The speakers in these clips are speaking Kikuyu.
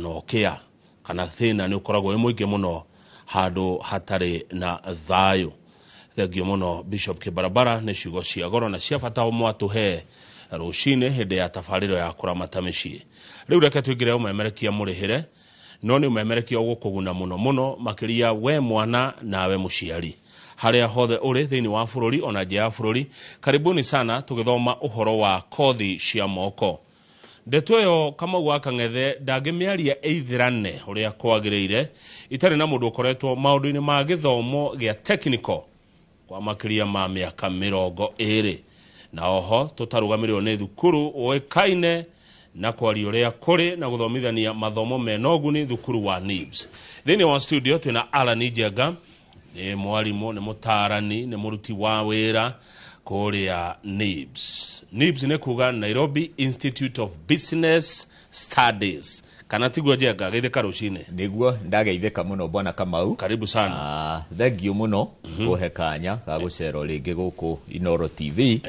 Kana ũkĩa kana thĩna nĩ ũkoragwo wĩ mũingĩ mũno handũ hatarĩ na thayũ. Thengio mũno Bishop Kĩbarabara nĩ ciugo cia goro na cia bata mwatũhe rũcinĩ hĩndĩ ya tabarĩro ya kũramata mĩciĩ. Rĩu reke tũingĩre ũmemerekia mũrĩhĩre, no nĩ ũmemerekia ũgũkũguna mũno mũno makĩria we mwana nawe mũciari harĩa hothe ũrĩ thĩinĩ wa bũrũri ona nja ya bũrũri. Karibuni sana tũgĩthoma ũhoro wa kothi cia moko. Ndeto ĩyo Kamau wa Kang'ethe ndangĩmĩaria ĩithĩrane ũrĩa kwagĩrĩire itarĩ na mũndũ ũkoretwo maũndũ-inĩ ma gĩthomo gĩa technical kwa makĩria ma mĩaka 20, na oho tũtarũgamĩrĩrwo nĩ thukuru ũĩkaine na kwaria ũrĩa kũrĩ na gũthomithania mathomo mena ũguni, thukuru wa NIBS. Thĩinĩ wa studio twĩna Alan Njenga, nĩ mwarimũ, nĩ mũtaarani, nĩ mũruti wa wĩra kũrĩa NIBS. NIBS nĩ kuga Nairobi Institute of Business Studies, kana tiguo Njenga? Geithĩka rũcinĩ. Nĩguo, ndageithĩka mũno bwana Kamau. Karibu sana. Ah, thank you mũno kũhe kanya ga gũcera rĩngĩ gũkũ Inoro TV.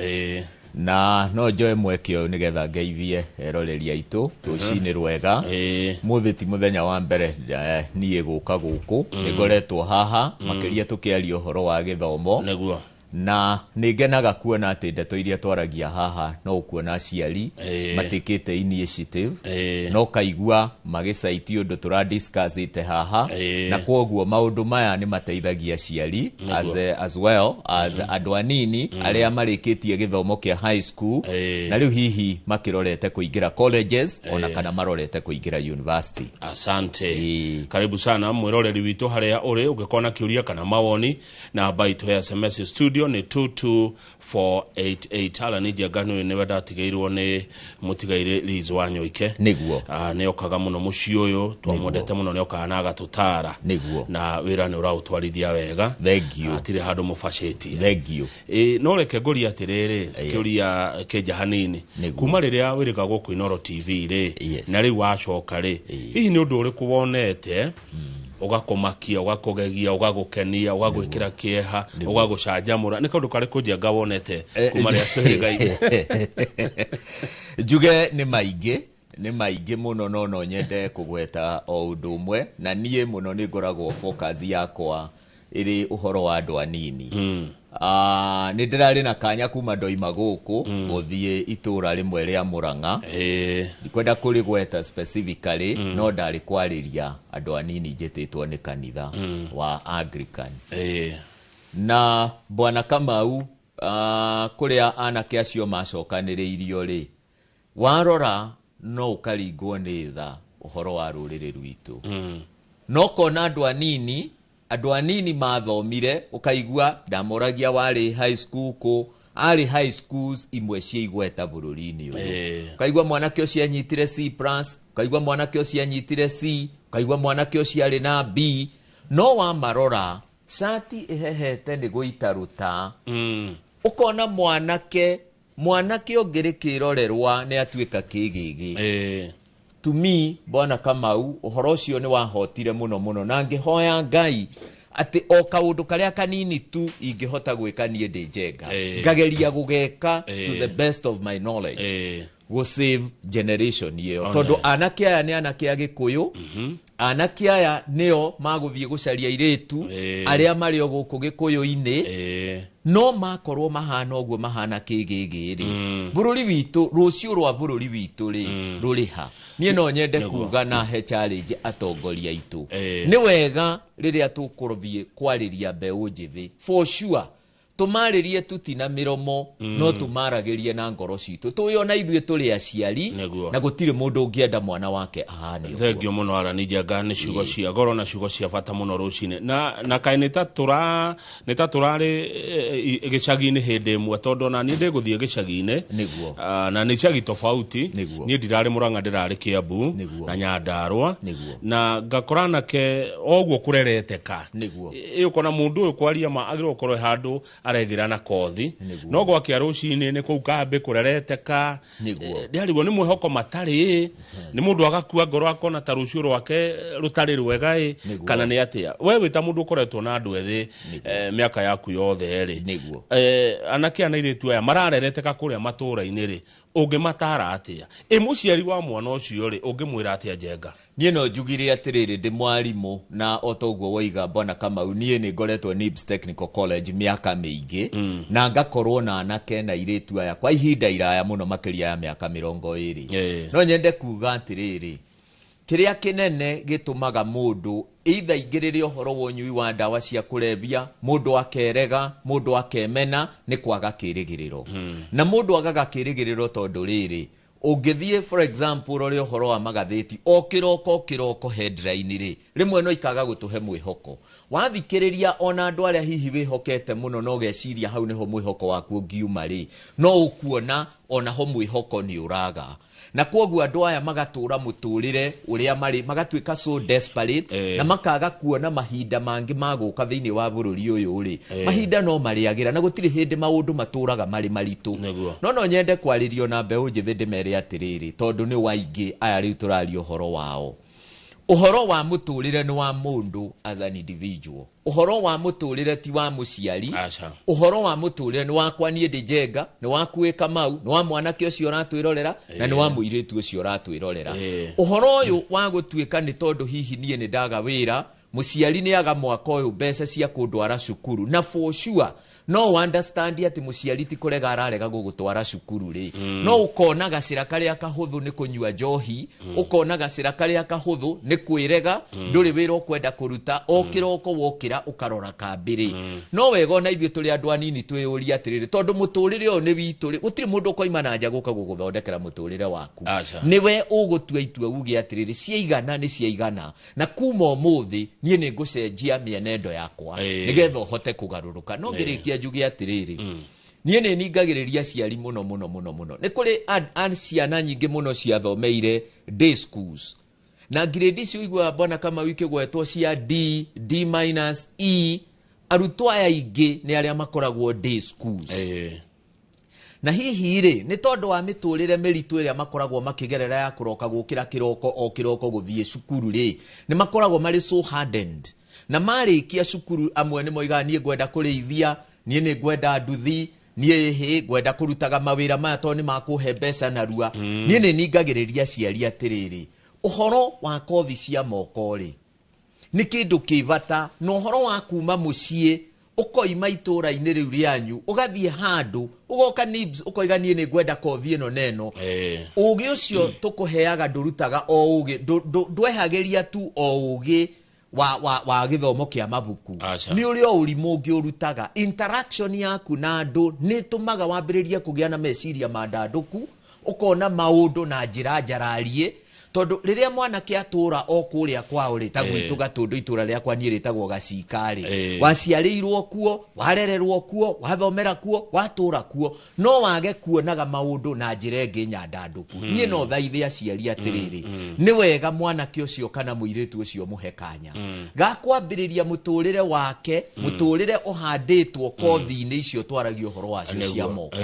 Na no njoe mweke ũyũ nĩgetha ngeithie eroreri aitũ rũcinĩ rwega. Mũthĩ ti mũthenya wa mbere niĩ gũka gũkũ, nĩ ngoretwo haha makĩria tũkĩaria ũhoro wa gĩthomo. Na nĩ ngenaga kuona atĩ ndeto iria twaragia haha no ũkuona aciari matikĩte initiative, no kaigua magĩcaiti ũndũ tũradiscussĩte haha. Na kwoguo maũndũ maya nĩ mateithagia aciari as well as andũ anini arĩa marĩkĩtie gĩthomo kĩa high school na rĩu hihi makĩrorete kũingĩra colleges ona kana marorete kũingĩra university. Asante. Karibu sana mwĩroreri witũ harĩa ũrĩ. Ũngĩkorwo na kĩũria kana mawoni, namba itũ ya SMS studio nĩ 22488. Alan Njenga nĩ nĩwe ndatigĩirwo nĩ mũtigairĩ Liz Wanyoike. Ah, nĩ okaga mũno mũciĩ ũyũ, twamwendete mũno, nĩ okaga na agatũtara. Na wĩra nĩ ũraũtwarithia wega. Thank you. Hatirĩ handũ mũbacĩtie. Thank you. Ĩ, no reke ngũrie atĩrĩrĩ, kĩũria kĩnja hanini. Kuma rĩrĩa wĩrĩga gũkũ Inoro TV rĩ, na rĩu wacoka rĩ, hihi nĩ ũndũ ũrĩkũ wonete ũgakũmakia, ũgakũgegia, ũgagũkenia, ũgagwĩkĩra kĩeha, ũgagũcanjamũra? Nĩ kaũndũ karĩkũ Njenga wonete kuma rĩrĩa twĩrĩgaine? Njuge nĩ maingĩ, nĩ maingĩ mũno, no nyende kũgweta o ũndũ ũmwe, na niĩ mũno nĩ ngoragwo focus yakwa ĩrĩ ũhoro wa andũ anini. Ah, nĩ ndĩrarĩ na kanya kuma ndoima gũkũ gũthiĩ itũra rĩmwe rĩa Mũrang'a. Ndikwenda kũrĩgweta specifically, no ndarĩ kwarĩria andũ anini njĩtĩtwo nĩ kanitha wa Anglican. Na bwana Kamau, kũrĩa anake acio macokanĩrĩirio rĩ, warora no ũkaringwo nĩ tha ũhoro wa rũrĩrĩ rwitũ. No kona andũ anini, andũ anini mathomire, ũkaigua ndamoragia warĩ high school kũ, arĩ high schools imwe cia igweta bũrũri-inĩ ũyũ. Ũkaigua mwanake ũcio anyitire C plus, ũkaigua mwanake ũcio anyitire C, ũkaigua mwanake ũcio arĩ na B, no wamarora cati ĩhehete nĩ gũita rũta. Ũkona mwanake ũngĩrĩ kĩrorerwa nĩ atuĩka kĩgĩgĩ. To me, bwana Kamau, ũhoro ũcio nĩ wahotire mũno mũno, na ngĩhoya Ngai atĩ o kaũndũ karĩa kanini tu ingĩhota gwĩka niĩ ndĩ Njenga, ngageria gũgeka to the best of my knowledge gũ save generation ĩyo, tondũ anake aya nĩ anake a Gĩkũyũ. Anake aya nĩo magũthiĩ gũcaria airĩtu arĩa marĩ o gũkũ Gĩkũyũ-inĩ. No makorwo mahana ũguo mahana kĩgĩgĩ rĩ, bũrũri witũ, rũciũ rwa bũrũri witũ rĩ, rũrĩ ha? Niĩ no nyende kuga na he challenge atongoria aitũ. Nĩ wega rĩrĩa tũkũthiĩ kwarĩria mbeũ njĩthĩ, for sure tũmarĩrie tuti na mĩromo, no tũmaragĩrie na ngoro citũ, tũĩ ona ithuĩ tũrĩ aciari na gũtirĩ mũndũ ũngĩenda mwana wake ahane ũguo. Thengio mũno Alan Njenga nĩ ciugo cia goro na ciugo cia bata mũno rũcinĩ. Na kaĩ nĩ ta tũrarĩ gĩcagi-inĩ hĩndĩ ĩmwe, tondũ ona niĩ ndĩgũthiĩ gĩcagi-inĩ. Ah, na nĩ icagi tofauti. Niĩ ndirarĩ Mũrang'a, ndĩrarĩ Kĩambu na Nyandarũa. Na ngakora anake oguo kũrereteka. Ĩ ũkona mũndũ ũyũ kwaria ma agĩrĩirwo gũkorwo e handũ arethira na kothi, no gwakĩa rũcinĩ nĩ kũu kambĩ kũrereteka. Ndĩarigwo nĩ mwĩhoko matarĩ, nĩ mũndũ agakua ngoro akona ta rũciũ rwake rũtarĩ rwega ĩ, kana nĩ atĩa? We wĩ ta mũndũ ũkoretwo na andũ ethĩ mĩaka yaku yothe rĩ, anake aya na airĩtu aya mararereteka kũrĩa matũũra-inĩ rĩ, ũngĩmatara atĩa? Ĩ mũciari wa mwana ũcio rĩ, ũngĩmwĩra atĩa, Njenga? Niĩ no njugire atĩrĩrĩ, ndĩ mwarimũ, na o ta ũguo woiga Bwana Kamau, niĩ nĩ ngoretwo NIBS Technical College mĩaka mĩingĩ, na ngakorwo na anake na airĩtu aya kwa ihinda iraya mũno, makĩria ya mĩaka 20. No nyende kuga atĩrĩrĩ, kĩrĩa kĩnene gĩtũmaga mũndũ either aingĩrĩre ũhoro wa ũnyui wa ndawa cia kũrebia, mũndũ akerega, mũndũ akemena, nĩ kwaga kĩrĩgĩrĩro. Na mũndũ agaga kĩrĩgĩrĩro tondũ rĩrĩ, ũngĩthiĩ for example ũrore ũhoro wa magathĩti o kĩroko o kĩroko, headline rĩ, rĩmwe no ikaga gũtũhe mwĩhoko. Wathikĩrĩria ona andũ arĩa hihi wĩhokete mũno na ũgeciria hau nĩho mwĩhoko waku ũngiuma rĩ, no ũkuona ona ho mwĩhoko nĩ ũraga. Na kwoguo andũ aya magatũra mũtũrĩre ũrĩa marĩ, magatuĩka so desperate, na makaga kuona mahinda mangĩ ma gũka thĩinĩ wa bũrũri ũyũ rĩ. Mahinda no marĩagĩra, na gũtirĩ hĩndĩ maũndũ matũraga marĩ maritũ. No nyende kwarĩrio na mbeũ njĩthĩ, ndĩmere atĩrĩrĩ, tondũ nĩ waingĩ aya rĩu tũraria ũhoro wao. Ũhoro wa mũtũrĩre nĩ wa mũndũ as an individual. Ũhoro wa mũtũrĩre ti wa mũciari. Aca. Ũhoro wa mũtũrĩre nĩ wakwa niĩ ndĩ Njenga, nĩ waku wĩ Kamau, nĩ wa mwanake ũcio ũratwĩrorera, na nĩ wa mũirĩtu ũcio ũratwĩrorera. Ũhoro ũyũ wa gũtuĩka nĩ tondũ hihi niĩ nĩ ndaga wĩra, mũciari nĩ aga mwaka ũyũ mbeca cia kũndwara cukuru, na for sure no understand atĩ mũciari ti kũrega ararega gũgũtwara cukuru rĩ, no ũkona gacĩra karĩa kahũthũ nĩ kũnyua njohi, ũkona gacĩra karĩa kahũthũ nĩ kwĩrega, ndũrĩ wĩra ũkwenda kũruta, o kĩroko wokĩra ũkarora kambĩ rĩ. No wega ona ithuĩ tũrĩ andũ anini twĩyũrie atĩrĩrĩ, tondũ mũtũrĩre ũyũ nĩ witũ rĩ, gũtirĩ mũndũ ũkoima na nja gũka gũgũthondekera mũtũrĩre waku. Aca. Nĩwe ũgũtua itua uge atĩrĩrĩ, ciaigana nĩ ciaigana, na kuma ũmũthĩ niĩ nĩ ngũcenjia mĩenendo yakwa, nĩgetha ũhote kũgarũrũka. No ngĩrĩkia njuge atĩrĩrĩ, niĩ nĩ ningagĩrĩria aciari mũno mũno mũno mũno. Nĩ kũrĩ ciana nyingĩ mũno ciathomeire day schools, na grade icio ũiguaga Bwana Kamau ikĩgwetwo cia D, D minus, E, arutwo aya aingĩ nĩ arĩa makoragwo day schools. Na hihi rĩ, nĩ tondũ wa mĩtũrĩre mĩritũ ĩrĩa makoragwo makĩgerera ya kũroka gũkĩra kĩroko o kĩroko gũthiĩ cukuru rĩ, nĩ makoragwo marĩ so hardened, na marĩkia cukuru amwe nĩ moigaga, niĩ ngwenda kũrĩithia, niĩ nĩ ngwenda nduthi, niĩ hĩ ngwenda kũrutaga mawĩra maya tondũ nĩ makũhe mbeca narua. Niĩ nĩ ningagĩrĩria aciari atĩrĩrĩ, ũhoro wa kothi cia moko rĩ, nĩ kĩndũ kĩ bata, na ũhoro wa kuma mũciĩ, ũkoima itũũra-inĩ rĩu rĩanyu, ũgathiĩ handũ, ũgoka NIBS, ũkoiga niĩ nĩ ngwenda kothi ĩno na ĩno. Ũgĩ ũcio tũkũheaga ndũrutaga o ũgĩ, ndwehagĩria tu o ũgĩ wa gĩthomo kĩa mabuku. Aca. Nĩ ũrĩ o ũrimũ ũngĩ ũrutaga. Interaction yaku na andũ nĩ ĩtũmaga wambĩrĩrie kũgĩa na meciria mandandũku, ũkona maũndũ na njĩra njarariĩ, tondũ rĩrĩa mwanake atũra o kũrĩa kwao rĩ, ta gwitũ Gatũndũ, itũra rĩakwa niĩ rĩtagwo Gacika rĩ, waciarĩirwo kuo, warererwo kuo, wathomera kuo, watũra kuo, no wage kuonaga maũndũ na njĩra ĩngĩ nyandandũku. Niĩ no thaithe aciari atĩrĩrĩ, nĩ wega mwanake ũcio kana mũirĩtu ũcio mũhe kanya ga kwambĩrĩria mũtũrĩre wake, mũtũrĩre ũhandĩtwo kothi-inĩ icio twaragia ũhoro wacio cia moko,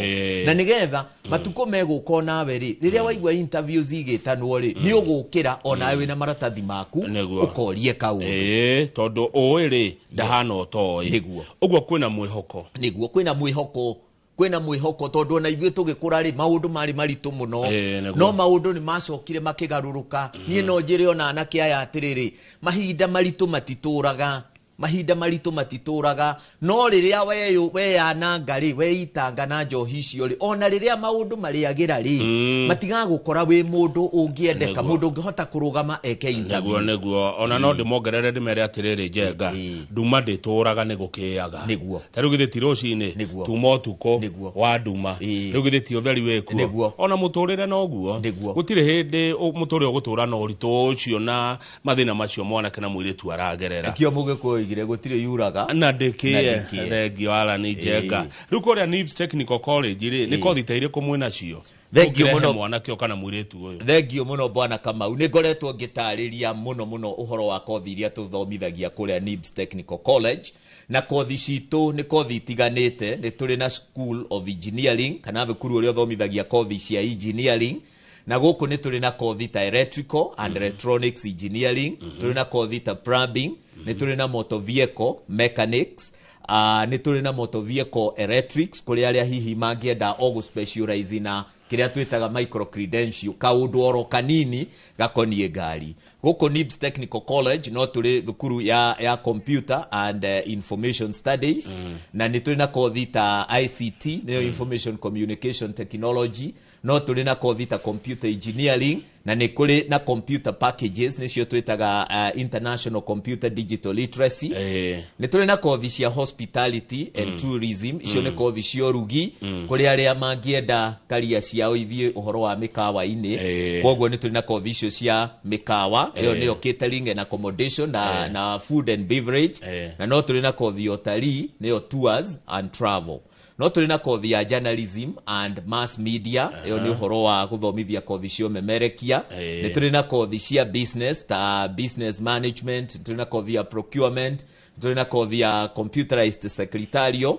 na nĩgetha matukũ megũka onawe rĩ, rĩrĩa waigua interviews igĩtanwo rĩ, nĩ ũgũkĩra onawe wĩna maratathi maku, ũkorie kaũndũ. Ĩĩ, tondũ ũĩ rĩ, ndahana ũtoĩ. Ũguo kwĩna mwĩhoko. Nĩguo, kwĩna mwĩhoko, kwĩna mwĩhoko, tondũ ona ithuĩ tũgĩkũra rĩ, maũndũ marĩ maritũ mũno. No maũndũ nĩ macokire makĩgarũrũka. Niĩ no njĩre ona anake aya atĩrĩrĩ, mahinda maritũ matitũraga, mahinda maritũ matitũraga, no rĩrĩa weyananga rĩ, weitanga na njohi icio rĩ, ona rĩrĩa maũndũ marĩagĩra rĩ, matigagũkora wĩ mũndũ ũngĩendeka, mũndũ ũngĩhota kũrũgama eke interview. Nĩguo, ona no ndĩmongerere ndĩmere atĩrĩrĩ, Njenga, nduma ndĩtũraga, nĩ gũkĩaga. Ta rĩu githĩ ti rũcinĩ? Tuma ũtukũ wa nduma. Rĩu githĩ ti ũtheri wĩkuo? Ona mũtũrĩre noguo. Gũtirĩ hĩndĩ mũtũrĩre ũgũtũra na ũritũ ũcio na mathĩna macio mwanake na mũirĩtu aragerera. Nĩkĩo mũgĩkũyũ oigire gũtirĩ yuraga na ndĩkĩe. Na ndĩkĩe. Thengio Alan Njenga. Rĩu kũrĩa NIBS Technical College rĩ, nĩ kothi ta irĩkũ mwĩnacio Thengio ũngĩrehe mũno. mwanake o kana mũirĩtu ũyũ? Thengio mũno Bwana Kamau. Nĩ ngoretwo ngĩtarĩria mũno mũno ũhoro wa kothi iria tũthomithagia kũrĩa NIBS Technical College, na kothi citũ nĩ kothi itiganĩte. Nĩ tũrĩ na School of Engineering, kana thukuru ũrĩa ũthomithagia kothi cia engineering, na gũkũ nĩ tũrĩ na kothi ta electrical and electronics engineering, tũrĩ na kothi ta plumbing, nĩ tũrĩ na motor vehicle mechanics, nĩ tũrĩ na motor vehicle electrics, kũrĩ arĩa hihi mangĩenda o gũ specialize na kĩndũ Kĩrĩa twĩtaga micro credential, kaũndũ oro kanini gakoniĩ ngari. Gũkũ NIBS Technical College no tũrĩ thukuru ya computer and information studies, na nĩ tũrĩ na kothi ta ICT, nĩyo information communication technology. No tũrĩ na kothi ta computer engineering, na nĩ kũrĩ na computer packages, nĩcio twĩtaga international computer digital literacy. Nĩ tũrĩ na kothi cia hospitality and tourism, icio nĩ kothi cia ũrugi, kũrĩ arĩa mangĩenda karia ciao ithiĩ ũhoro wa mĩkawa-inĩ. Koguo nĩ tũrĩ na kothi icio cia mĩkawa, ĩyo nĩyo catering and accommodation na food and beverage. Na no tũrĩ na kothi ya ũtalii, nĩyo tours and travel. No tũrĩ na kothi ya journalism and mass media, ĩyo nĩ ũhoro wa gũthomithia kothi cia ũmemerekia. Nĩ tũrĩ na kothi cia business ta business management, nĩ tũrĩ na kothi ya procurement, nĩ tũrĩ na kothi ya computerized secretarial.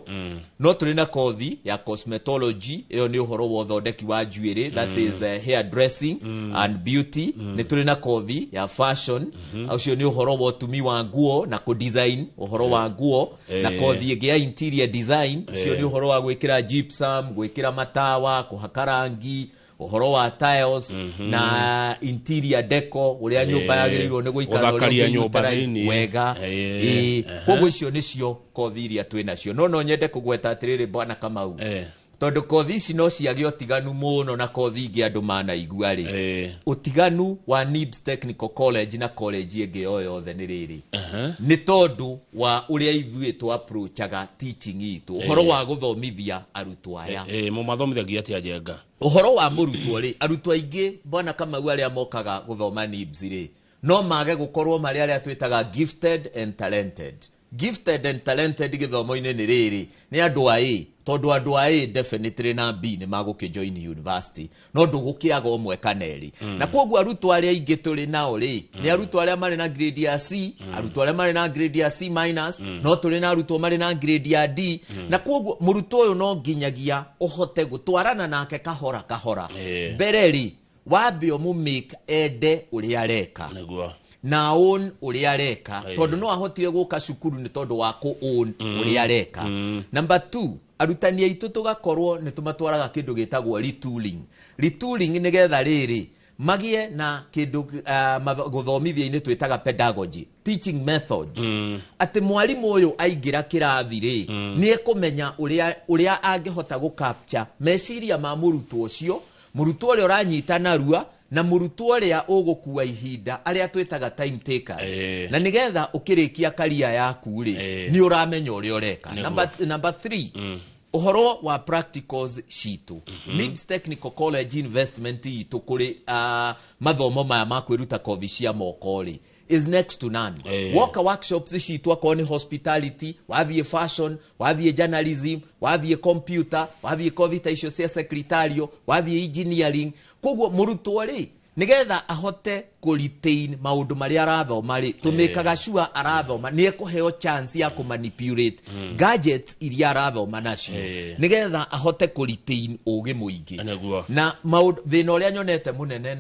No tũrĩ na kothi ya cosmetology, ĩyo nĩ ũhoro wa ũthondeki wa njuĩrĩ, that is hair dressing and beauty. Nĩ tũrĩ na kothi ya fashion, ũcio nĩ ũhoro wa ũtumi wa nguo na kũdesign ũhoro wa nguo, na kothi ĩngĩ ya interior design, ũcio nĩ ũhoro wa gwĩkĩra gypsum, gwĩkĩra matawa, kũhaka rangi, ũhoro wa tiles na interior deco, ũrĩa nyũmba yagĩrĩirwo nĩ gũikara, ũrĩa Gũthakaria nyũmba ũngĩ-utilize thĩinĩ. wega. Koguo icio nĩcio kothi iria twĩ nacio, no nyende kũgweta atĩrĩrĩ, bwana Kamau, tondũ kothi ici no ciage ũtiganu mũno na kothi ingĩ andũ manaigua rĩ, ũtiganu wa NIBS Technical College na college ĩngĩ o yothe nĩ rĩrĩ, nĩ tondũ wa ũrĩa ithuĩ tũ approachaga teaching itũ, ũhoro wa gũthomithia arutwo aya. Mũmathomithagia atĩa, Njenga? Ũhoro wa mũrutwo rĩ, arutwo aingĩ, bwana Kamau, arĩa mokaga gũthoma NIBS rĩ, no mage gũkorwo marĩ arĩa twĩtaga gifted and talented. Gifted and talented gĩthomo-inĩ nĩ rĩrĩ, nĩ andũ a A, tondũ andũ a A definitely na B nĩ magũkĩjoin university, no ndũgũkĩaga ũmwe kana erĩ. Na koguo arutwo arĩa aingĩ tũrĩ nao rĩ, nĩ arutwo arĩa marĩ na grade ya C, arutwo arĩa marĩ na grade ya C minus, no tũrĩ na arutwo marĩ na grade ya D. Na koguo mũrutwo ũyũ no nginyagia ũhote gũtwarana nake kahora kahora. Mbere rĩ, wambe ũmũ-make ende ũrĩa areka na own ũrĩa areka, tondũ no ahotire gũka cukuru nĩ tondũ wa kũ own ũrĩa areka. Number two, arutani aitũ tũgakorwo nĩ tũmatwaraga kĩndũ gĩtagwo retooling. Retooling nĩgetha rĩrĩ magĩe na kĩndũ gũthomithia-inĩ twĩtaga pedagogy, teaching methods, atĩ mwarimũ ũyũ aingĩra kĩrathi rĩ, nĩ ekũmenya ũrĩa angĩhota gũ capture meciria ma mũrutwo ũcio, mũrutwo ũrĩa ũranyita narua na mũrutwo ũrĩa ũgũkua ihinda, arĩa twĩtaga time takers, na nĩgetha ũkĩrĩkia karia yaku rĩ, nĩ ũramenya ũrĩa ũreka. Number three, ũhoro wa practicals citũ, NIBS Technical College investment itũ kũrĩ mathomo maya ma kwĩruta kothi cia moko rĩ, is next to none. Woka workshops citũ, akorwo nĩ hospitality, wathiĩ fashion, wathiĩ journalism, wathiĩ computer, wathiĩ kothi ta icio cia secretarial, wathiĩ engineering, koguo mũrutwo rĩ, nĩgetha ahote kũ retain maũndũ marĩa arathoma rĩ, tũmĩkaga sure arathoma nĩ ekũheo chance ya kũ manipulate gadgets iria arathoma nacio, nĩgetha ahote kũ retain ũgĩ mũingĩ. Na maũndũ thĩna ũrĩa nyonete mũnene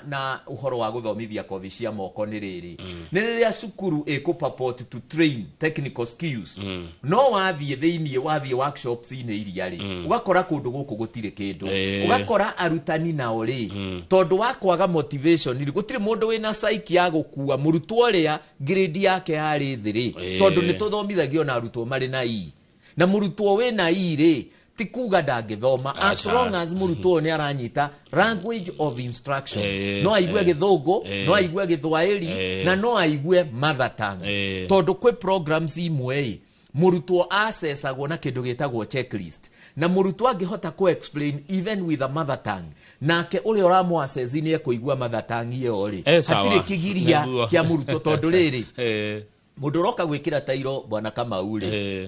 na ũhoro wa gũthomithia kothi cia moko nĩ rĩrĩ, nĩ rĩrĩa cukuru ĩkũ purport to train technical skills, no wathiĩ thĩiniĩ, wathiĩ workshops-inĩ iria rĩ, ũgakora kũndũ gũkũ gũtirĩ kĩndũ. Ũgakora arutani nao rĩ, tondũ wa kwaga motivation rĩ, gũtirĩ mũndũ wĩna psyche ya gũkua mũrutwo ũrĩa grade yake yarĩ thĩ rĩ, tondũ nĩ tũthomithagio na arutwo marĩ na E, na mũrutwo wĩna E rĩ, ti kuga ndangĩthoma, as Aca. long as mũrutwo ũyũ nĩ aranyita language of instruction, no aigue gĩthũngũ, no aigue gĩthwaĩri, na no aigue mother tongue, tondũ kwĩ programs imwe ĩ mũrutwo acecagwo na kĩndũ gĩtagwo checklist, na mũrutwo angĩhota kũ explain even with a mother tongue, nake ũrĩa ũramũ-assess nĩ ekũigua mother tongue ĩyo rĩ, Sawa. hatirĩ kĩgiria kĩa mũrutwo, tondũ rĩrĩ, mũndũ ũroka gwĩkĩra tairo, bwana Kamau rĩ,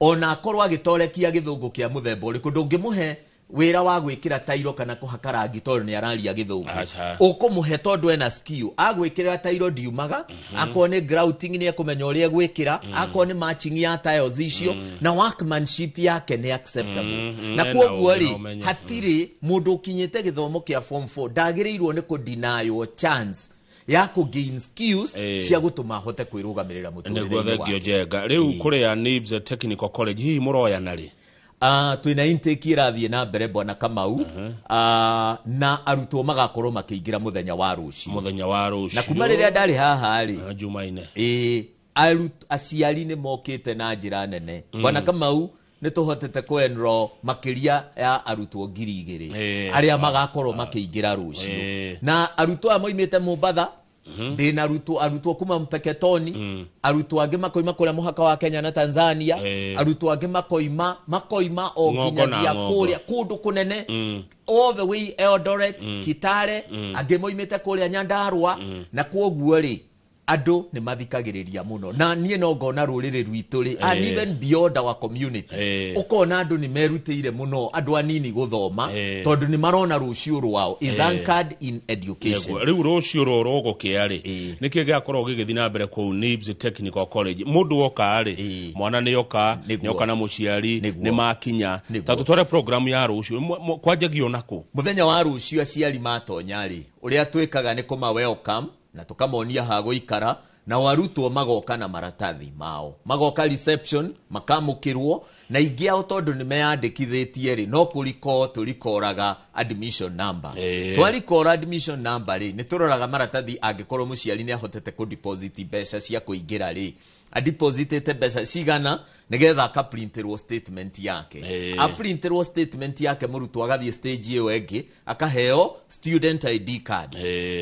ona akorwo agĩtorekia gĩthũngũ kĩa mũthemba ũrĩkũ, ndũngĩmũhe wĩra wa gwĩkĩra tairo kana kũhaka rangi tondũ nĩ araria gĩthũngũ. Aca. Ũkũmũhe tondũ ena skill, agwĩkĩrĩra tairo ndiumaga, akorwo nĩ grouting nĩ ekũmenya ũrĩa egwĩkĩra, akorwo nĩ matching ya tiles icio, na workmanship yake nĩ acceptable. Na Ena kwoguo ũgĩ rĩ, na ũmenyo. Hatirĩ mũndũ ũkinyĩte gĩthomo kĩa form 4 ndagĩrĩirwo nĩ kũdenial chance ya kũ gain skills cia gũtũma ahote kwĩrũgamĩrĩra Nĩguo. mũtũrĩre-inĩ Thengio, wake. Njenga. Rĩu kũrĩa NIBS Technical College hihi mũroyana rĩ? Twĩna intake ĩrathiĩ na mbere, Bwana Kamau, na arutwo magakorwo makĩingĩra mũthenya wa rũciũ. Mũthenya wa rũciũ. Na kuma rĩrĩa ndarĩ haha rĩ, Jumaine. Ĩĩ, aciari nĩ mokĩte na njĩra nene, Bwana Kamau. Nĩ tũhotete kũ-enroll makĩria ya arutwo 2000 arĩa magakorwo makĩingĩra rũciũ. Na arutwo aya moimĩte Mombatha, ndĩna arutwo kuma Mpeketoni, arutwo angĩ makoima kũrĩa mũhaka wa Kenya na Tanzania, arutwo angĩ makoima o Ng'ongo na nginyagia ng'ongo. kũrĩa kũndũ kũnene, all the way Eldoret, Kitale, angĩ moimĩte kũrĩa Nyandarua. Na kwoguo rĩ, andũ nĩ mathikagĩrĩria mũno, na niĩ no ngona rũrĩrĩ rwitũ rĩ, and even beyond our community, ũkona andũ nĩ merutĩire mũno, andũ anini gũthoma, tondũ nĩ marona rũciũ rwao is anchored in education. Nĩguo. Rĩu rũciũ rũrũ gũkĩa rĩ, nĩkĩ gĩakorwo gĩgĩthiĩ na mbere kũu NIBS Technical College? Mũndũ oka rĩ, mwana nĩ oka, nĩ oka na mũciari, nĩ makinya, ta tũtware program ya rũciũ. Kwanjagio nakũ? Mũthenya wa rũciũ aciari matonya rĩ, ũrĩa twĩkaga nĩ kũma welcome na tũkamonia ha gũikara, nao arutwo magoka na maratathi mao, magoka reception makamũkĩrwo, na ingĩ ao tondũ nĩ meyandĩkithĩtie rĩ, no kũriko tũrikoraga admission number. Twarikora admission number rĩ, nĩ tũroraga maratathi, angĩkorwo mũciari nĩ ahotete kũ deposit mbeca cia kũingĩra rĩ, adepositĩte mbeca cigana, nĩgetha akaprintirwo statement yake. Aprintirwo statement yake, mũrutwo agathiĩ stage ĩyo ĩngĩ, akaheo student ID card.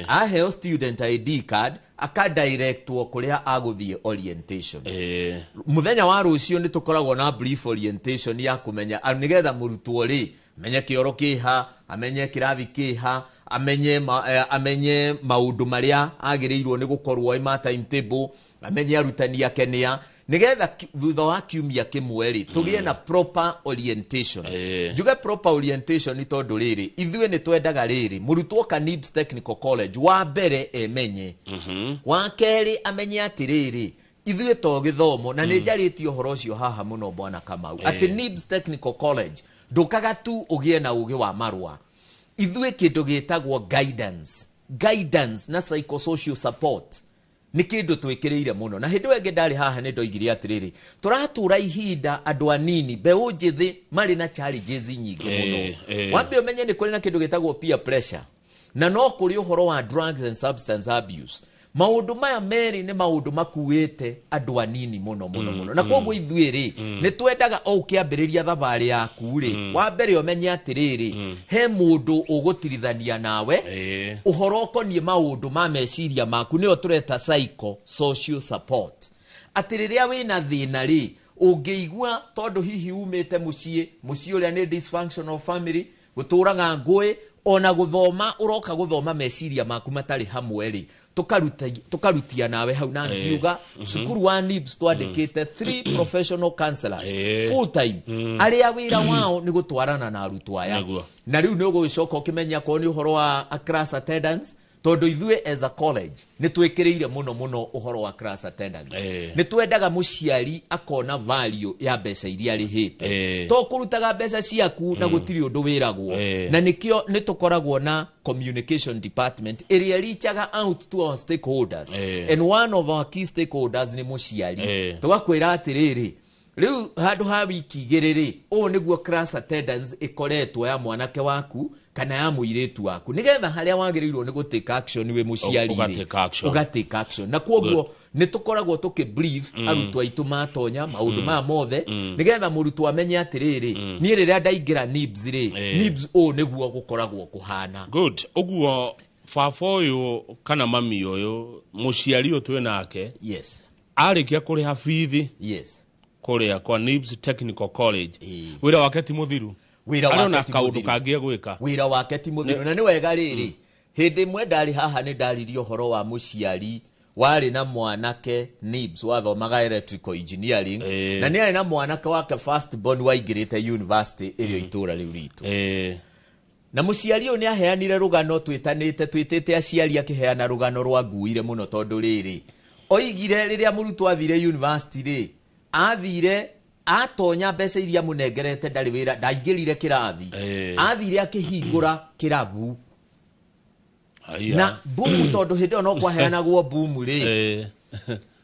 Aheo student ID card, akadirectwo kũrĩa agũthiĩ orientation. Mũthenya wa rũciũ nĩ tũkoragwo na brief orientation ya kũmenya nĩgetha mũrutwo rĩ amenye kĩoro kĩha, amenye kĩrathi kĩha, amenye maũndũ marĩa agĩrĩirwo nĩ gũkorwo ĩ ma timetable, amenye arutani ake nĩa, nĩgetha thutha wa kiumia kĩmwe rĩ, tũgĩe na proper orientation. Njuge proper orientation nĩ tondũ rĩrĩ, ithuĩ nĩ twendaga rĩrĩ, mũrutwo ka NIBS Technical College, wa mbere emenye, wa kerĩ amenye atĩrĩrĩ, ithuĩ to gĩthomo. Na nĩ njarĩtie ũhoro ũcio haha mũno, Bwana Kamau, atĩ NIBS Technical College ndũkaga tu ũgĩe na ũgĩ wa marũa. Ithuĩ kĩndũ gĩtagwo guidance na psychosocial support nĩ kĩndũ twĩkĩrĩire mũno. Na hĩndĩ ĩyo ĩngĩ ndarĩ haha nĩ ndoigire atĩrĩrĩ, tũratũra ihinda andũ anini, mbeũ njĩthĩ, marĩ na challenges nyingĩ mũno. Wambe ũmenye nĩ kũrĩ na kĩndũ gĩtagwo peer pressure, na no kũrĩ ũhoro wa drugs and substance abuse. Maũndũ maya merĩ nĩ maũndũ makuĩte andũ anini mũno mũno mũno. Na koguo ithuĩ rĩ, nĩ twendaga o ũkĩambĩrĩria thabarĩ yaku rĩ, wa mbere ũmenye atĩrĩrĩ, he mũndũ ũgũtirithania nawe ũhoro ũkoniĩ maũndũ ma meciria maku, nĩyo tũreta psycho social support, atĩ rĩrĩa wĩna thĩna rĩ, ũngĩigua tondũ hihi umĩte mũciĩ ũrĩa nĩ dysfunctional family, gũtũraga ngũĩ, ona gũthoma ũroka gũthoma meciria maku matarĩ hamwe rĩ, tũkarutia nawe hau. Na ngiuga cukuru wa NIBS twandĩkĩte three professional counselors full time, arĩa wĩra wao nĩ gũtwarana na arutwo aya. Na rĩu nĩ ũgũgĩcoka ũkĩmenya akorwo nĩ ũhoro wa a class attendance, tondũ ithuĩ as a college nĩ twĩkĩrĩire mũno mũno ũhoro wa class attendance. Nĩ twendaga mũciari akona value ya mbeca iria arĩhĩte, to kũrutaga mbeca ciaku na gũtirĩ ũndũ wĩragwo. Na nĩkĩo nĩ tũkoragwo na communication department ĩrĩa reachaga out to our stakeholders, and one of our key stakeholders nĩ mũciari. Tũgakwĩra atĩrĩrĩ, rĩu handũ ha wiki 2 rĩ, ũũ nĩguo class attendance ĩkoretwo ya mwanake waku kana ya mũirĩtu waku, nĩgetha harĩa wagĩrĩirwo nĩ gũ take action wĩ mũciari rĩ, Ũga-take action. Ũga-take action. Na kwoguo nĩ tũkoragwo tũkĩ brief arutwo aitũ matonya maũndũ maya mothe, nĩgetha mũrutwo amenye atĩrĩrĩ, niĩ rĩrĩa ndaingĩra NIBS rĩ, NIBS ũũ nĩguo gũkoragwo kũhana. Good. Ũguo baba ũyũ kana mami ũyũ, mũciari ũyũ twĩ nake, arĩkia kũrĩha bithi kũrĩa kwa NIBS Technical College, wĩra wake ti mũthiru? Wĩra Arĩ wake ona ti kaũndũ mũthiru. kangĩ egwĩka? Wĩra wake ti mũthiru. Na nĩ wega rĩrĩ, hĩndĩ ĩmwe ndarĩ haha nĩ ndaririe ũhoro wa mũciari warĩ na mwanake NIBS wathomaga electrical engineering, na nĩ arĩ na mwanake wake first born waingĩrĩte university ĩrĩa itũũra rĩu ritũ. Na mũciari ũyũ nĩ aheanire rũgano, twĩtanĩte twĩtĩte aciari, akĩheana rũgano rwa nguire mũno, tondũ rĩrĩ, oigire rĩrĩa mũrutwo athire university rĩ, athire atonya mbeca iria mũnengerete, ndarĩ wĩra, ndaingĩrire kĩrathi, athire akĩhingũra kĩrabu. Haiya. Na boom, tondũ hĩndĩ ĩyo no kwaheanagwo boom rĩ,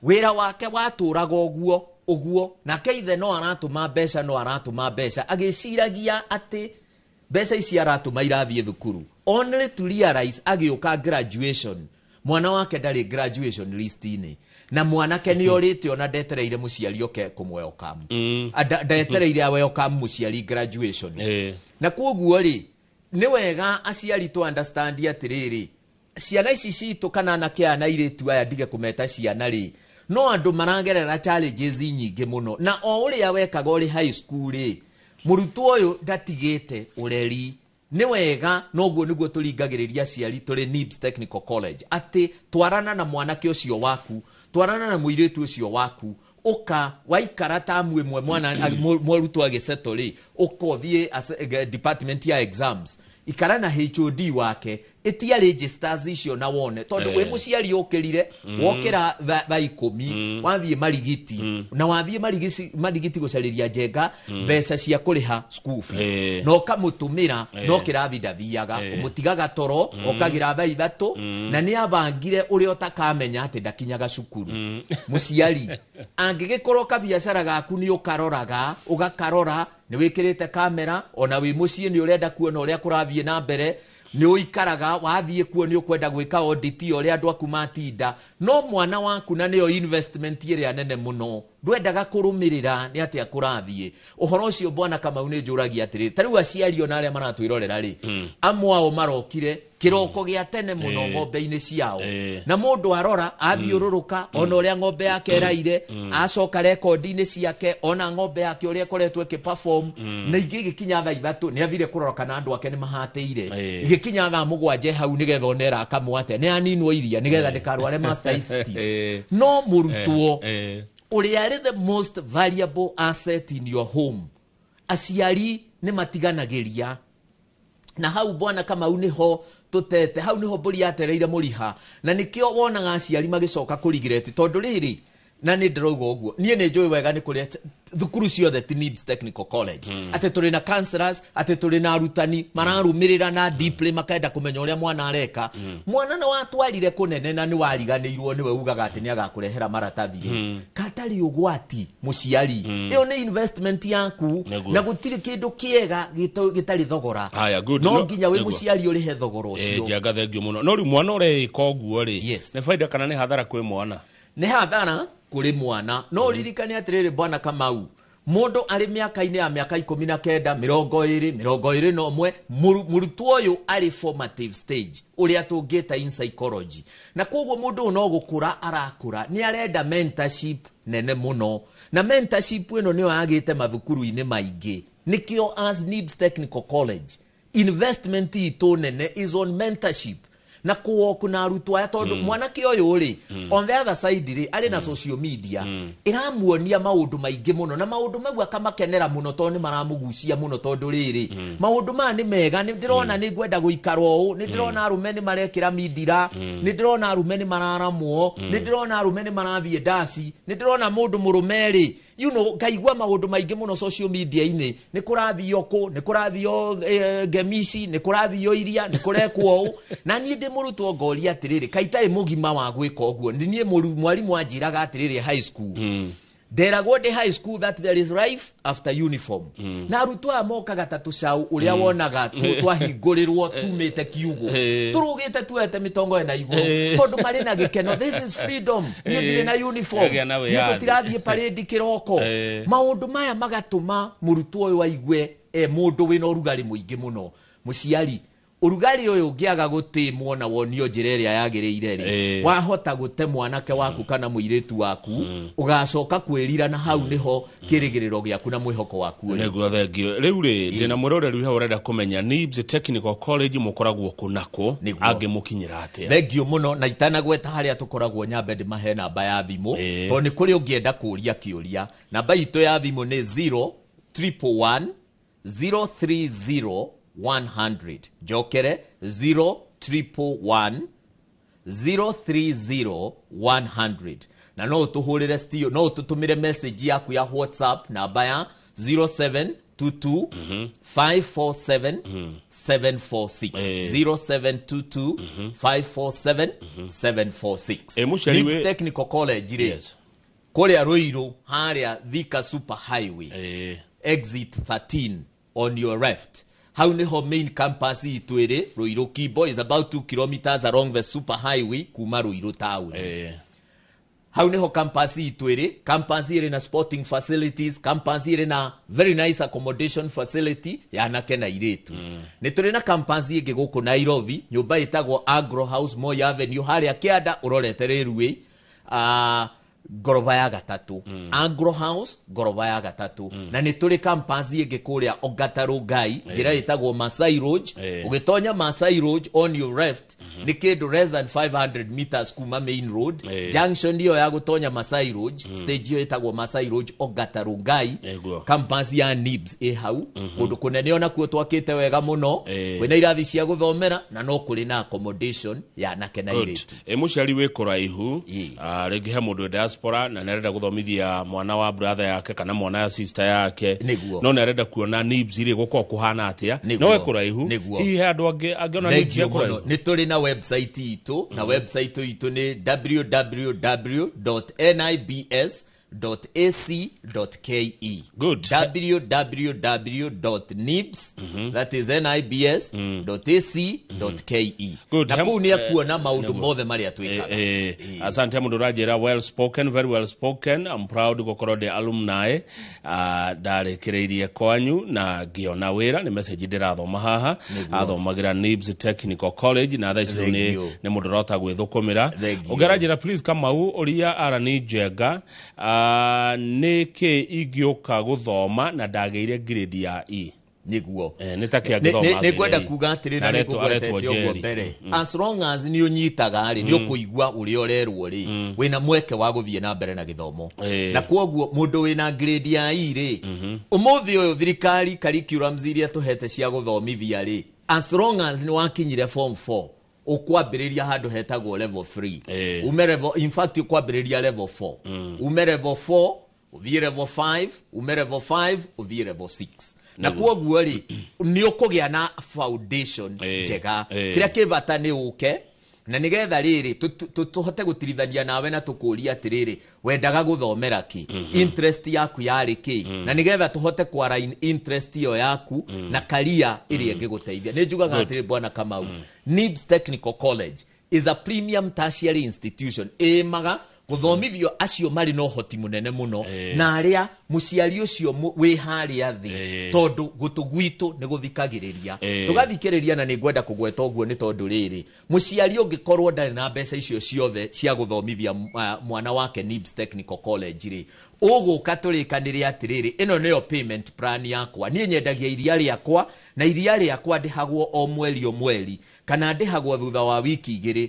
wĩra wake watũraga ũguo. Ũguo nake ithe no aratũma mbeca, no aratũma mbeca agĩciragia atĩ mbeca ici aratũma irathiĩ thukuru, only to realize agĩũka graduation mwana wake ndarĩ graduation list-inĩ, na mwanake nĩ orĩte ona ndetereire mũciari oke kũmwelcome. Ndetereire a welcome mũciari graduation. Na koguo rĩ, nĩ wega aciari to understand atĩrĩrĩ, ciana ici citũ kana anake aya na airĩtu aya, ndige kũmeta ciana rĩ, no andũ maragerera challenges nyingĩ mũno. Na o ũrĩa wekaga ũrĩ high school rĩ, mũrutwo ũyũ ndatigĩte ũreri. Nĩ wega noguo nĩguo tũringagĩrĩria aciari tũrĩ NIBS Technical College atĩ twarana na mwanake ũcio waku, twarana na mũirĩtu ũcio waku, ũka waikara tamu ĩmwe mwana mũrutwo agĩsettle rĩ, ũka ũthiĩ department ya exams, ikara na HOD wake, ĩtia registers icio na wone, tondũ wĩ mũciari ũkĩrire wokĩra thaa 10, wathiĩ Marigiti, na wathiĩ Marigiti gũcarĩria Njenga mbeca cia kũrĩha school fees, na ũkamũtũmĩra, no kĩrathi ndathiaga, ũmũtigaga toro, okagĩra thaa 3, na nĩ abangire ũrĩa ũtakamenya atĩ ndakinyaga cukuru. Mũciari angĩgĩkorwo kabiacara gaku nĩ ũkaroraga, ũgakarora, nĩ wĩkĩrĩte kamera, ona wĩ mũciĩ nĩ ũrenda kuona ũrĩa kũrathiĩ na mbere, nĩ ũikaraga wathiĩ kuo, nĩ ũkwenda gwĩka audit ya ũrĩa andũ aku matinda, no mwana waku, na nĩyo investment ĩrĩa nene mũno, ndwendaga kũrũmĩrĩra nĩ atĩa kũrathiĩ ũhoro ũcio. Bwana Kamau, nĩ njũragia atĩrĩrĩ, ta rĩu aciari ona arĩa maratwĩrorera rĩ, amwe ao marokire kĩroko gĩa tene mũno ng'ombe-inĩ ciao, na mũndũ arora athiũrũrũka ona ũrĩa ng'ombe yake ĩraire, acoka rekondi-inĩ ciake ona ng'ombe yake ũrĩa ĩkoretwo ĩkĩ-perform, na ingĩ igĩkinya thaa 3 nĩ athire kũrora kana andũ ake nĩ mahatĩire. Igĩkinya thaa 7 hau nĩgetha one ĩrakamwo atĩa, nĩ aninwo iria nĩgetha ndĩkarware mastitis. No mũrutwo ũrĩa arĩ the most valuable asset in your home, aciari nĩ matiganagĩria. Na hau, bwana Kamau, nĩho tũtete, hau nĩho mbũri yatereire mũriha, na nĩkĩo wonaga aciari magĩcoka kũrigireti, tondũ rĩrĩ, na nĩ ndĩrauga ũguo, niĩ nĩ njũĩ wega nĩ kũrĩa thukuru ciothe ti NIBS Technical College, atĩ tũrĩ na counselors, atĩ tũrĩ na arutani mararũmĩrĩra na deeply, makenda kũmenya ũrĩa mwana areka. Mwana nĩ watwarire kũnene na nĩ wariganĩirwo nĩwe ugaga atĩ nĩ agakũrehera maratathi rĩ, katarĩ ũgwati. Mũciari, ĩyo nĩ investment yaku. Na gũtirĩ kĩndũ kĩega gĩtarĩ thogora. Haya, good. No nginya wĩ mũciari ũrĩhe thogora ũcio. Njenga, thengiũ mũno. No rĩu mwana ũreĩka ũguo rĩ, nĩ baida kana nĩ hathara kwĩ mwana? Nĩ hathara kũrĩ mwana. No ũririkane atĩrĩrĩ, bwana Kamau, mũndũ arĩ mĩaka-inĩ ya mĩaka 19, 20, 21, mũrutwo ũyũ arĩ formative stage, ũrĩa tũngĩta in psychology, na koguo mũndũ ũyũ no gũkũra arakũra, nĩ arenda mentorship nene mũno, na mentorship ĩno nĩyo yagĩte mathukuru-inĩ maingĩ. Nĩkĩo as NIBS Technical College investment itũ nene is on mentorship na kũwoku na arutwo aya, tondũ mwanake ũyũ rĩ, on the other side rĩ, arĩ na social media ĩramuonia maũndũ maingĩ mũno, na maũndũ mau akamakenera mũno tondũ nĩ maramũgucia mũno, tondũ rĩrĩ, maũndũ maya nĩ mega, nĩ ndĩrona nĩ ngwenda gũikara ũũ, nĩ ndĩrona arũme nĩ marekĩra mindira, nĩ ndĩrona arũme nĩ mararamwo, nĩ ndĩrona arũme nĩ marathiĩ ndaci, nĩ ndĩrona mũndũ mũrũme rĩ, ngaigua maũndũ maingĩ mũno social media-inĩ, nĩ kũrathio kũ, nĩ kũrathio ngemici, nĩ kũrathio iria, nĩ kũrekwo ũũ. Na niĩ ndĩ mũrutwo ngoria atĩrĩrĩ, kaĩ itarĩ mũgima wa gwĩka ũguo? Nĩ niĩ mwarimũ anjĩraga atĩrĩrĩ high school, nderagwo ndĩ high school that there is life after uniform. Na arutwo aya mokaga ta tũcaũ ũrĩa wonaga twahingũrĩrwo tumĩte kiugũ, tũrũgĩte tuoete mĩtongo ĩna igũrũ, tondũ marĩ na gĩkeno, this is freedom, niĩ ndirĩ na uniform, Kagĩa na niĩ wĩyathi. Tũtirathiĩ parade kĩroko. Maũndũ maya magatũma mũrutwo ũyũ aigue e mũndũ wĩna ũrugarĩ mũingĩ mũno. Mũciari, ũrugarĩ ũyũ ũngĩaga gũtĩmwo na wonio njĩra ĩrĩa yagĩrĩire rĩ, wahota gũte mwanake waku kana mũirĩtu waku, ũgacoka kwĩrira, na hau nĩho kĩrĩgĩrĩro gĩaku na mwĩhoko waku ũrĩ. Nĩguo, thengio. Rĩu rĩ, ndĩna mwĩroreri hau ũrenda kũmenya NIBS Technical College mũkoragwo kũ na kũ, angĩmũkinyĩra atĩa? Thengio mũno. Na itanagweta harĩa tũkoragwo, nyambe ndĩmahe namba ya thimũ, tondũ nĩ kũrĩ ũngĩenda kũũria kĩũria. Namba itũ ya thimũ nĩ 0 111 030 100. Njokere, 0 111 030 100. Na no ũtũhũrĩre still, no ũtũtũmĩre message yaku ya WhatsApp namba ya 0722 547 746. 0722 547 746. Mũciari NIBS Technical College rĩ, Kũrĩa Ruiru harĩa Thika Super Highway, exit 13 on your left, hau niho main campus itũ ĩrĩ. Ruiru Kimbo is about 2 kilometers along the super highway kuma Ruiru town. Hau niho campus itũ ĩrĩ. Campus ĩrĩ na sporting facilities, campus ĩrĩ na very nice accommodation facility ya anake na airĩtu. Nĩ tũrĩ na campus ĩngĩ gũkũ Nairobi, nyũmba ĩtagwo Agro House, Moi Avenue, harĩa kĩanda ũrorete railway, ngoroba ya gatatũ. Agro House, ngoroba ya gatatũ. Na nĩ tũrĩ campus ĩngĩ kũrĩa Ongata Rongai, njĩra ĩtagwo Masai Lodge. Ũgĩtonya Masai Lodge, on your left, nĩ kĩndũ less than 500 meters kuma main road. Junction ĩyo ya gũtonya Masai Lodge, stage ĩyo ĩtagwo Masai Lodge, Ongata Rongai. Campus ya NIBS ĩ hau, kũndũ kũnene onakuo twakĩte wega mũno. Kwĩna irathi cia gũthomera na no kũrĩ na accommodation ya anake na Good. airĩtu. Ĩ mũciari wĩ kũraihu, rĩngĩ he mũndũ wĩ diaspora na nĩarenda gũthomithia mwana wa brother yake kana mwana ya sister yake, no nĩarenda kuona NIBS rĩ gũkorwo kũhana atĩa, no wĩ kũraihu. Hihi he andũ angĩ angĩona NIBS Thank e you mũno. kũraihu? Nĩ tũrĩ na website itũ, na website itũ nĩ www.nibs.ac.ke. Www.nibs, that is nibs.ac.ke. Na kũu nĩ akuona maũndũ mothe marĩa twĩkaga. Asante. Mũndũ ũranjĩra, "Well spoken, very well spoken. I'm proud gũkorwo ndĩ alumni. Ndarĩkĩrĩirie kwanyu na ngĩona wĩra." Nĩ message ndĩrathoma haha. Athomagĩra NIBS Technical College na thaa ici rĩu Thank you. nĩ mũndũ ũrahota gwĩthũkũmĩra. Thank you. Ũngĩ aranjĩra, "Please Kamau, ũria Arani Njenga, nĩ kĩ ingĩũka gũthoma na ndagĩire grade ya E?" Nĩ ta kĩ angĩthoma Nĩ ngwenda agĩire E? kuga atĩrĩ, na nĩ Aretwo ngũgwetete ũguo Njeri. mbere, as long as nĩ ũnyitaga rĩ, nĩ ũkũigua ũrĩa ũrerwo rĩ, wĩna mweke wa gũthiĩ na mbere na gĩthomo. Na kwoguo mũndũ wĩna grade ya E rĩ, ũmũthĩ ũyũ thirikari curriculums iria tũhete cia gũthomithia rĩ, as long as nĩ wakinyire form 4, ũkwambĩrĩria handũ hetagwo level 3. Ume level, in fact ũkwambĩrĩria level 4, ume level 4 ũthiĩ level 5, ume level 5 ũthiĩ level 6. Na kwoguo rĩ, nĩ ũkũgĩa na foundation njega. Kĩrĩa kĩ bata nĩ ũke na nĩgetha rĩrĩ tũhote gũtirithania nawe na tũkũrie atĩrĩrĩ, wendaga gũthomera kĩ, interest yaku yarĩ kĩ, na nĩgetha tũhote kũ interest ĩyo yaku na career ĩrĩa ĩngĩgũteithia. Nĩ njugaga atĩrĩ, bwana Kamau, NIBS Technical College is a premium tertiary institution ĩmaga gũthomithio acio marĩ na ũhoti mũnene mũno na arĩa mũciari ũcio wĩ harĩa thĩ, tondũ gũtũ gwitũ nĩ gũthikagĩrĩria, tũgathikĩrĩria. Na nĩ ngwenda kũgweta ũguo nĩ tondũ rĩrĩ, mũciari ũngĩkorwo ndarĩ na mbeca icio ciothe cia gũthomithia mwana wake NIBS Technical College rĩ, ũgũka tũrĩkanĩre atĩrĩrĩ, ĩno nĩyo payment plan yakwa. Niĩ nyendagia iria rĩakwa, na iria rĩakwa ndĩhagwo o mweri o mweri kana ndĩhagwo thutha wa wiki 2.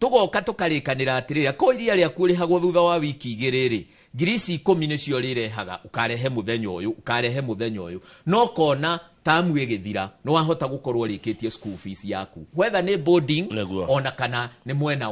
Tũgoka tũkarĩkanĩra atĩrĩrĩ, ko iria rĩaku ũrĩhagwo thutha wa wiki 2 rĩ, ngiri ici 10 nĩcio rĩrehaga, ũkarehe mũthenya ũyũ, ũkarehe mũthenya ũyũ, no kona tamu ĩgĩthira nĩ wahota gũkorwo ũrĩkĩtie school fees yaku, whether nĩ boarding ona kana nĩ mwena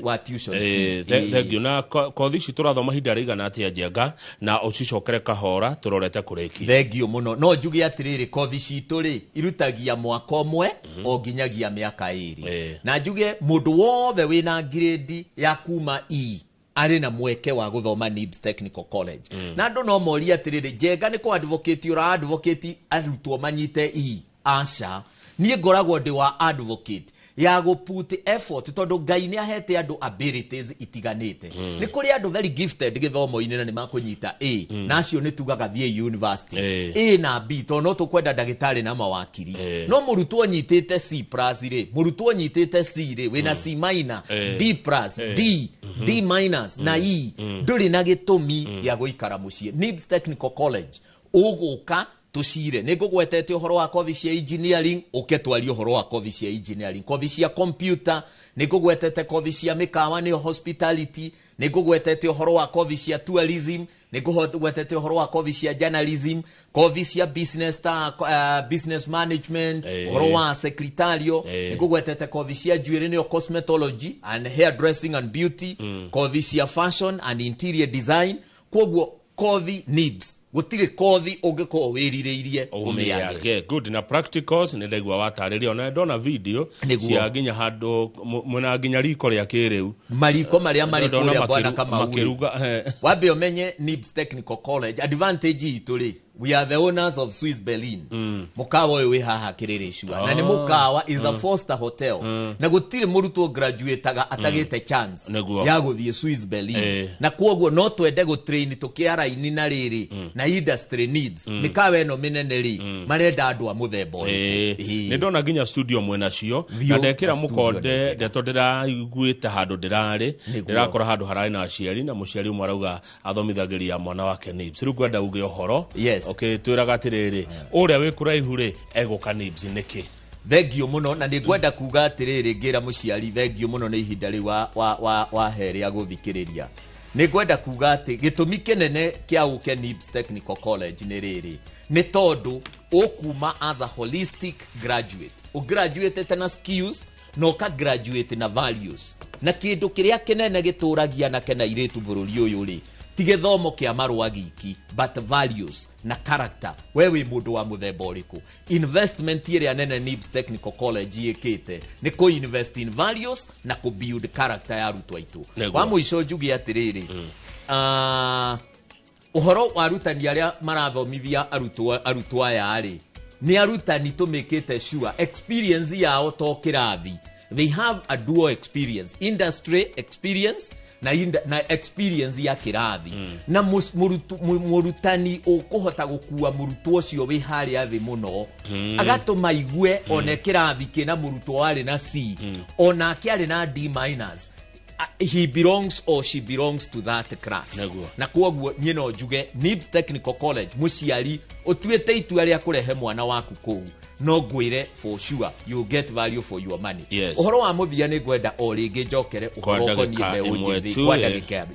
wa tuition fee. Thank you. Na kothi ici tũrathoma ihinda rĩigana atĩa, Njenga, na ũcicokere kahora tũrorete kũrĩkia? Thengio mũno. No njuge atĩrĩrĩ, kothi citũ rĩ irutagia mwaka ũmwe o nginyagia mĩaka 2. Na njuge mũndũ wothe wĩna grade ya kuma E arĩ na mweke wa gũthoma NIBS Technical College. Na andũ no morie atĩrĩrĩ, Njenga nĩ kũ advocate ũra advocate arutwo manyite E? Aca, niĩ ngoragwo ndĩ wa advocate ya gũ put effort, tondũ Ngai nĩ ahete andũ abilities itiganĩte. Nĩ kũrĩ andũ very gifted gĩthomo-inĩ na nĩ makũnyita A, na acio nĩ tugaga thiĩ university. A na B, tondũ no tũkwenda ndagĩtarĩ na mawakiri. No mũrutwo nyitĩte C plus rĩ, mũrutwo nyitĩte C rĩ, wĩna C minor, D plus, D, D minus na E, ndũrĩ na gĩtũmi gĩa gũikara mũciĩ. NIBS Technical College ũgũka tũcire. Nĩ ngũgwetete ũhoro wa kothi cia engineering, ũke twarie ũhoro wa kothi cia engineering, kothi cia computer, nĩ ngũgwetete kothi cia mĩkawa nĩyo hospitality, nĩ ngũgwetete ũhoro wa kothi cia tourism, nĩ ngũgwetete ũhoro wa kothi cia journalism, kothi cia business ta business management, ũhoro wa secretarial. Nĩ ngũgwetete kothi cia njuĩrĩ nĩyo cosmetology and hair dressing and beauty, kothi cia fashion and interior design. Kwoguo kothi NIBS Gũtirĩ kothi ũngĩkorwo wĩrirĩirie ũmĩage. Ũmĩage. Good. Na practicals nĩ ndaigua watarĩria, ona ndona video Nĩguo. cia nginya handũ mwĩna nginya riko rĩa kĩrĩu. Mariko marĩa marĩ Ndona kũrĩa, bwana Kamau rĩ. Makĩruga. Wambe ũmenye NIBS Technical College advantage itũ rĩ, we are the owners of Swiss Berlin, mũkawa ũyũ wĩ haha Kĩrĩrĩcua, na nĩ mũkawa, is a 4 star hotel, na gũtirĩ mũrutwo graduateaga atagĩte chance ya gũthiĩ Swiss Berlin. Na kwoguo no twende gũtrain tũkĩaraini na rĩrĩ na industry needs, mĩkawa ĩno mĩnene rĩ, marenda andũ a mũthemba ũrĩkũ. Nĩ ndona nginya studio mwena cio. Biũ, Na ndekĩra na studio mũkonde nĩ njega. ndeto ndĩraiguĩte handũ ndĩrarĩ, ndĩrakora handũ hararĩ na aciari, na mũciari ũmwe arauga athomithagĩria mwana wake NIBS. Rĩu ngwenda uge ũhoro ũkĩtwĩraga atĩrĩrĩ, ũrĩa wĩ kũraihu rĩ, egũka NIBS nĩkĩ? Thengio mũno, na nĩ ngwenda kuga atĩrĩrĩ, ngĩra mũciari thengio mũno nĩ ihinda rĩu wa he rĩa gũthikĩrĩria. Nĩ ngwenda kuga atĩ gĩtũmi kĩnene kĩa ũke NIBS Technical College nĩ rĩrĩ, nĩ tondũ ũkuma as a holistic graduate, ũgraduatete na skills na ũka graduate na values. Na kĩndũ kĩrĩa kĩnene gĩtũragia anake na airĩtu bũrũri ũyũ rĩ, ti gĩthomo kĩa marũa giki, but values na character. We wĩ mũndũ wa mũthemba ũrĩkũ? Investment ĩrĩa nene NIBS Technical College ĩkĩte nĩ kũ invest in values na kũ build character ya arutwo aitũ. Wa mũico njuge atĩrĩrĩ, ũhoro wa arutani arĩa marathomithia arutwo aya rĩ, nĩ arutani tũmĩkĩte sure experience yao to kĩrathi. They have a dual experience, industry experience na experience ya kĩrathi. Na mũrutani ũkũhota gũkua mũrutwo ũcio wĩ harĩa thĩ mũno, agatũma igue one kĩrathi kĩna mũrutwo warĩ na C, onake arĩ na D minus, he belongs or she belongs to that class. Na kwoguo niĩ no njuge NIBS Technical College, mũciari ũtuĩte itua rĩa kũrehe mwana waku kũu, no ngwĩre for sure you get value for your money. Ũhoro wa mũthia, nĩ ngwenda o rĩngĩ njokere Kwa ũhoro ndagĩka ũkoniĩ mbeũ ĩmwe njĩthĩ tu, kwa ndagĩka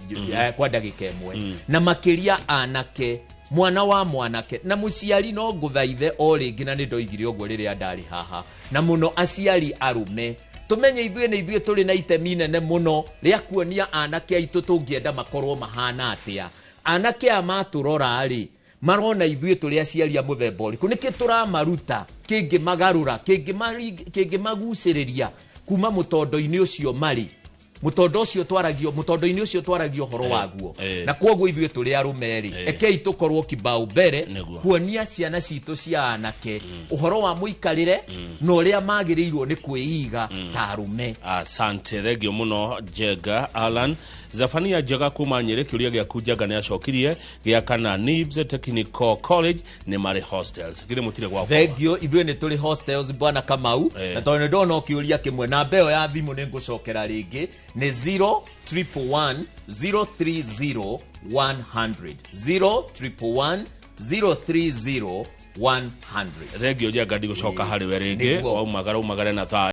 kwa ndagĩka ĩmwe, na makĩria anake, mwana wa mwanake na mũciari, no ngũthaithe o rĩngĩ, na nĩ ndoigire ũguo rĩrĩa ndarĩ haha, na mũno aciari arũme, tũmenye ithuĩ nĩ ithuĩ tũrĩ na itemi nene mũno rĩa kuonia anake aitũ tũngĩenda makorwo mahana atĩa. Anake aya matũrora rĩ, marona ithuĩ tũrĩ aciari a mũthemba ũrĩkũ, nĩkĩ tũramaruta kĩngĩmagarũra, kĩngĩmagucĩrĩria kuma mũtondo-inĩ ũcio marĩ, mũtondo ũcio twaragio, mũtondo-inĩ ũcio twaragio ũhoro waguo. Na kwoguo ithuĩ tũrĩ arũme rĩ, ekei tũkorwo kibao mbere kuonia ciana citũ cia anake ũhoro wa mũikarĩre na ũrĩa magĩrĩirwo nĩ kwĩiga ta arũme. Asante, thengio mũno Njenga Alan. Zefania Njega kuma Nyĩrĩ, kĩũria gĩaku Njenga nĩ acokirie gĩa kana NIBS Technical College nĩ marĩ hostels. Githĩ mũtirĩ gwa gũkoma? Thengio, ithuĩ nĩ tũrĩ hostels, bwana Kamau. Na tondũ nĩ ndona ũkĩũria kĩmwe, namba ĩyo ya thimũ nĩ ngũcokera rĩngĩ, nĩ 0 111 030 100, 0 111 030 100. Thengio Njenga, ndigũcoka harĩ we rĩngĩ. Waumagara umagare na thayũ.